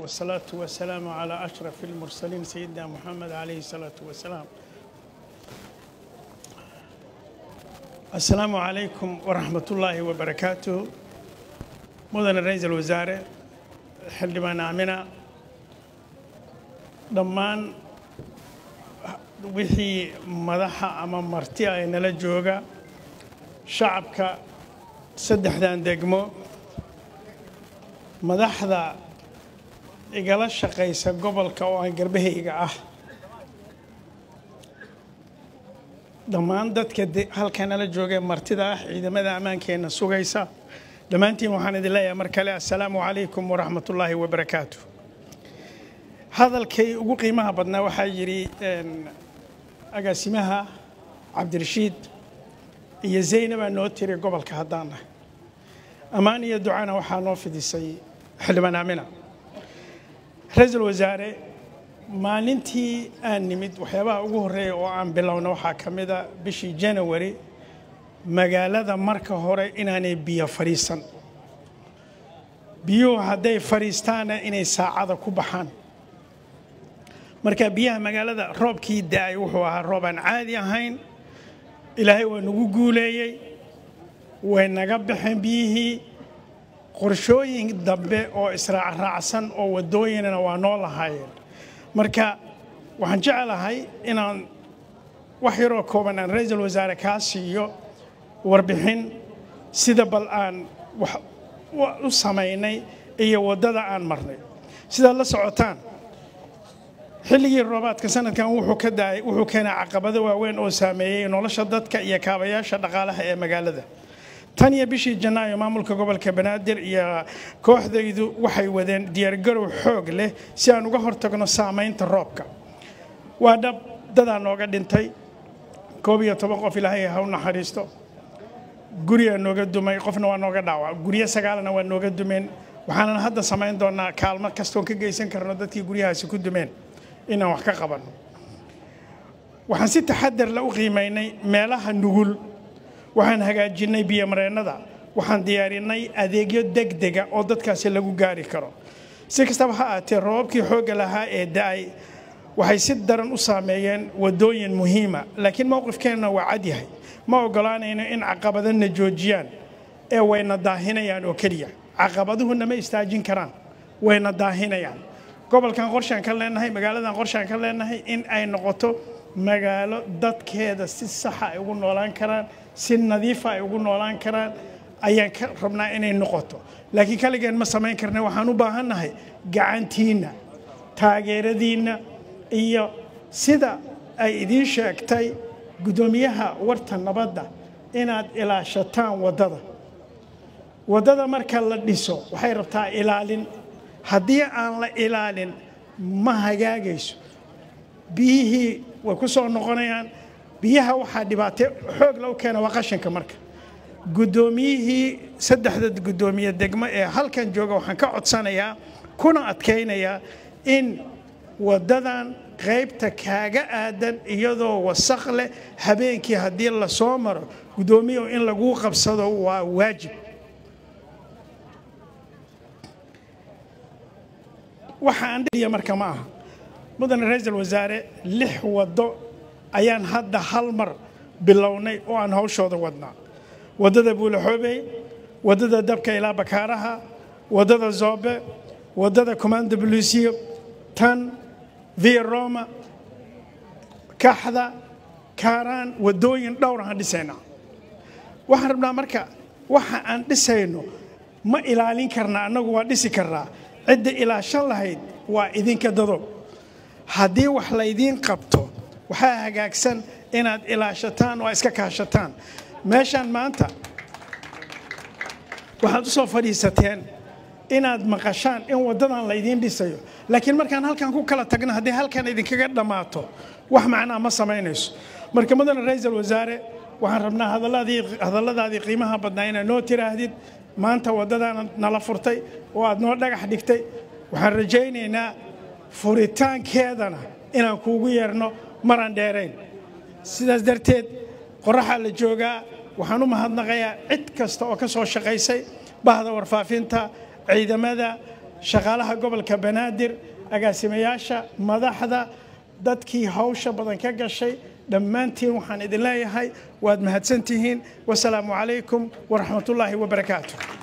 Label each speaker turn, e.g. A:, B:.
A: والصلاة والسلام على أشرف المرسلين سيدنا محمد عليه الصلاة والسلام. السلام عليكم ورحمة الله وبركاته. Mudane Ra'iisul Wasaare, Xildhibaan Aamina, dhammaan wixii madaxa ama marti ay nala jooga, shacabka saddexdan degmo, madaxda igala shaqaysa gobolka oo aan garbahayga ah, dhammaan dadka halkan nala jooga martida ah, ciidamada ammaankeenna sugaysa, dhammaantiin waxaan idin leeyahay mar kale assalaamu calaykum waraxmatullaahi wabarakaatu. Hadalkay ugu qiimaha badnaa waxaa yidhi agaasimaha Cabdirashiid iyo Zaynabaa noo tiri gobolka haddaan nahay. Ammaan iyo ducana waxaa noo fidisay Xildhibaan Aamina. Ra-iisul Wasaare, maalintii aan nimid waxyaabaha ugu horreeya oo aan bilowna waxaa ka mid a bishii January magaalada marka hore inaanay biyo fadhiisan, biyuhu hadday fadhiistaana inay saacada ku baxaan. Marka biyaha magaalada roobkii da'ay wuxuu ahaa roob aan caadi ahayn. Ilaahay waa nagu guuleeyey, way naga baxeen biyihii. Qorshooyin dambe oo israacraacsan oo waddooyinana waa noo lahaayeen. Marka waxaan jeclahay inaan wax yaroo kooban aan Ra-iisul Wasaare kaa siiyo warbixin sida bal aan wax u samaynay iyo waddada aan marnay. Sidaad la socotaan, xilligii roobaadka sanadkan wuxuu ka daayay wuxuu keenay caqabado waaweyn oo saameeyey nolosha dadka iyo kaabayaasha dhaqaalaha ee magaalada. Tan iyo bishii Janaayo, maamulka gobolka Banaadir iyo kooxdaydu waxay wadeen diyaargarow xoog leh si aan uga hortagno saamaynta roobka. Waa dhab, dadaa nooga dhintay, 11 qof, Ilaahay ha u naxariisto. Gurigaa nooga dumay, qofna waa nooga dhaawac, guryo sagaalna waa nooga dumeen. Waxaanan hadda samayn doonaa kaalmo kastoon ka geysan karno dadkii guryahaasi ku dumeen inaan wax ka qabanno. Waxaan si taxadar la u qiimaynay meelaha nugul, waxaan hagaajinay biyomareennada, waxaan diyaarinay adeegyo degdega oo dadkaasi lagu gaari karo. Si kastaba ha ahaatee, roobabkii xoogga lahaa ee da'ay waxay si daran u saameeyeen waddooyin muhiima, laakiin mowqifkeenna waa cad yahay: ma oggolaanayno in caqabadana joojiyaan ee wayna daahinayaan oo keliya. Caqabaduhuna ma istaajin karaan, wayna daahinayaan. Gobolkan qorshaan ka leenahay, magaaladan qorshaan ka leenahay in ay noqoto magaalo dadkeeda si saxa ay ugu noolaan karaan, si nadiifa ay ugu noolaan karaan ayaan ka rabnaa inay noqoto. Laakiin kaligeen ma samayn karna, waxaan u baahannahay gacantiinna, taageeradiinna iyo sida ay idiin sheegtay guddoomiyaha Warta Nabadda inaad ilaashataan waddada. Waddada marka la dhiso waxay rabtaa ilaalin. Haddii aan la ilaalin ma hagaagayso, biyihii way ku soo noqonayaan. Biyaha waxaa dhibaato xoog la u keena waa qashinka. Marka guddoomiyihii saddexda guddoomiye degmo ee halkan jooga waxaan ka codsanayaa kuna adkaynayaa in waddadan qaybta kaaga aadan iyadoo wasaq leh habeenkii haddii la soo maro, guddoomiyahu, in laguu qabsado waa waajib. Waxa aan dhiya marka ma aha, mudane Ra-iisul Wasaare, lix waddo ayaan hadda hal mar bilownay oo aan hawshooda wadnaa: waddada Buulaxoobey, waddada Dabka ilaa Bakaaraha, waddada Zoobe, waddada Commando Blusiyo, tan Via Roma, Kaxda, Kaaraan. Waddooyin dhowr aan dhisaynaa. Waxaan rabnaa marka waxa aan dhisayno ma ilaalin karnaa annagu? Waa dhisi karnaa, cidda ilaashan lahayd waa idinka dado. Haddii wax laydiin qabto waxaa hagaagsan inaad ilaashataan oo iska kaashataan. Meeshaan maanta waxaad u soo fadhiisateen inaad maqashaan in waddadan laydiin dhisayo, laakiin markaan halkan ku kala tagno, haddii halkan idinkaga dhammaato, wax macnaa ma samaynayso. Marka mudane Ra-iisul Wasaare, waxaan rabnaa hadalladaadii qiimaha badnaa inaad noo tiraahdid maanta waddadaana nala furtay oo aad noo dhagax dhigtay. Waxaan rajaynaynaa furitaankeedana inaan kuugu yeerno maraan dheerayn. Sidaas darteed qoraxaa la joogaa. Waxaan u mahadnaqayaa cid kasta oo ka soo shaqaysay, bahda warfaafinta, ciidamada, Shaqaalaha gobolka Banaadir, agaasimayaasha, madaxda, dadkii hawsha badan ka gashay, dhammaantiin waxaan idin leeyahay waad mahadsantihiin. Wasalaamu calaykum waraxmatullaahi wabarakaatu.